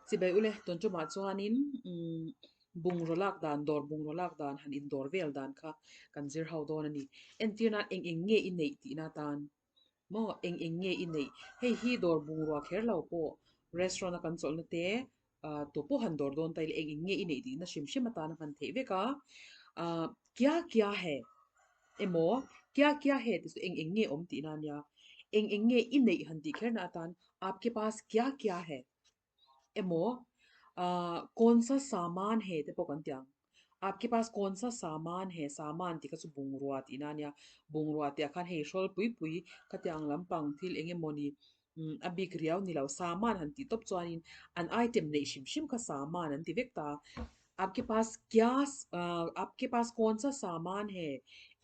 Chibai ule tun tumah chuanin umm bungraw lak dan dawr bungraw lak dan han indawr vel dan kha kan zir ho dawn a ni. Entir nan eng eng nge i neih tihna atan maw eng eng nge i neih hei hi dawr bungrua kher lo pawh restaurant a kan chawlhna te ah tu pawh han dawr dawn ta ila eng eng nge i neih tihna hrim hrim atan a hman theih vek a ah kya kya hai emaw kya kya hai tih chu eng eng nge awm tihna a nia eng eng nge i neih han tih kherna atan aapke paas kya kya hai emaw ah kawn sa saman hai te pawh kan ti ang aapke paas kawn sa saman hai saman tih kha chu bungrua tihna a nia bungrua tih ah khan hei hrawl pui pui khatiang lampang thil eng emawni umm a bik riau ni lo saman han tih tawp chuanin an item neih hrim hrim kha saman an ti vek ta aapke paas kya ah aapke paas kawn sa saman hai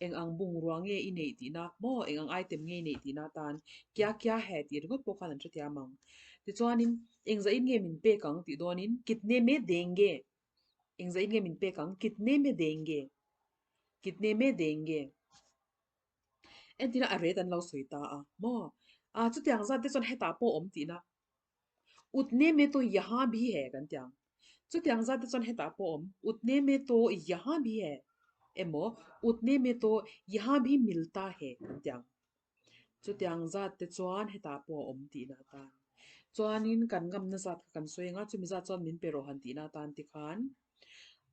eng ang bungrua nge i neih tihna maw eng ang item nge i neih tihna atan kya kya hai tih ringawt pawh khan an hrethiam ang tichuanin engzah in nge min pek ang tih dawnin kitne me denge engzah in nge min pek ang kitne me denge kitne me denge entirna a ret an lo sawi ta a maw ah chutiang zat te chuan hetah pawh awm tihna utne me to yaha bhi hai kan ti ang chutiang zat te chuan hetah pawh awm utne me to yaha bhi hai emaw utne me to yaha bhi milta hai kan ti ang chutiang zat te chuan hetah pawh a awm tihna atan chuanin kan ngamna zat kha kan sawi ang a chumi zat chuan min pe rawh han tihna atan tikhan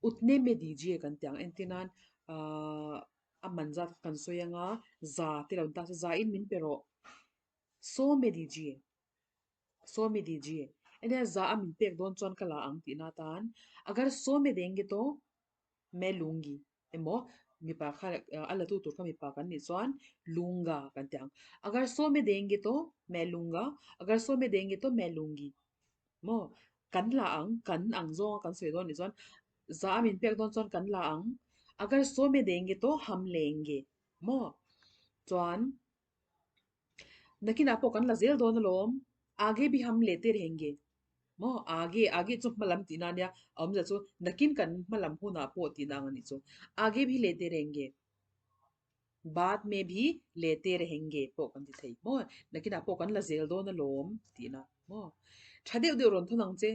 utne me dijiye kan ti ang entir nan ahh a man zat kha kan sawi ang a za te lo ni ta se za in min pe rawh saw me dijiye saw me dijiye enge za a min pek dawn chuan ka la ang tihna atan agar saw me denge to me lungi emaw mipa kha a la tu tur kha mipa kan nih chuan lunga kan ti ang agar saw me denge to me lunga agar saw me denge to me lungi maw kan la ang kan ang zawnga kan sawi dawn nih chuan za a min pek dawn chuan kan la ang agar saw me denge to ham lenge maw chuan Nakinah pawh kan la zel dawn alawm. Aage bhi hum lete rahenge. Maw? Aage, aage chu hma lam tihna ania. A awmzia chu nakin kan hma lam hunah pawh tihna ang a nih chu. Aage bhi lete rahenge. Baad mein bhi lete rahenge pawh kan ti thei. Maw? Nakinah pawh kan la zel dawn alawm tihna. Maw? Tha deuh deuh rawn thawn ang che.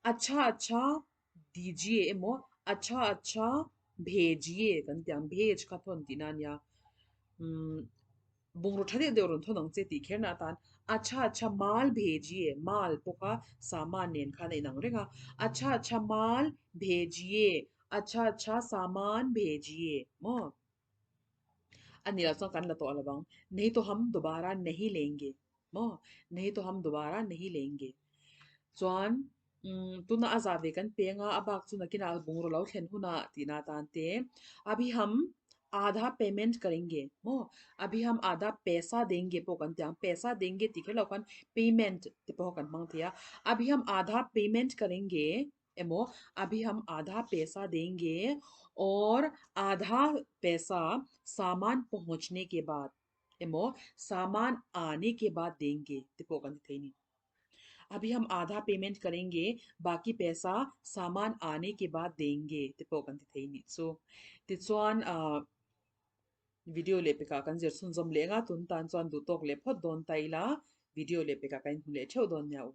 Acha acha dijiye emaw acha acha bhejiye kan ti ang. Bhej kha thawn tihna ania. Umm. Bungraw tha deuh deuh rawn thawn ang che tih kherna atan acha acha maal bhejiye maal pawh kha saman nen khan a inang reng a acha acha maal bhejiye acha acha saman bhejiye maw a ni lo chuan kan la tawh lo vang nahi to hum dubara nahi lenge maw nahi to hum dubara nahi lenge chuan umm tuna a zah ve kan peng a a bak chu nakinah bungraw lo thlen hunah tihna atan te abhi hum aadha payment karenge maw abhi hum aadha paisa denge pawh kan ti ang paisa denge tih kher loh khan payment te pawh kan hmang thei a abhi hum aadha payment karenge emaw abhi hum aadha paisa denge aur aadha paisa saman pahunchne ke baad emaw saman aane ke baad denge te pawh kan ti thei a ni. Abhi hum aadha payment karenge baki paisa saman aane ke baad denge te pawh kan ti thei nih chu. Tichuan ah video leh pekah kan zir chhunzawm leh anga tun tan chuan duhtawk leh phawt dawn ta ila video leh pekah kan inhmu leh theuh dawn nia u.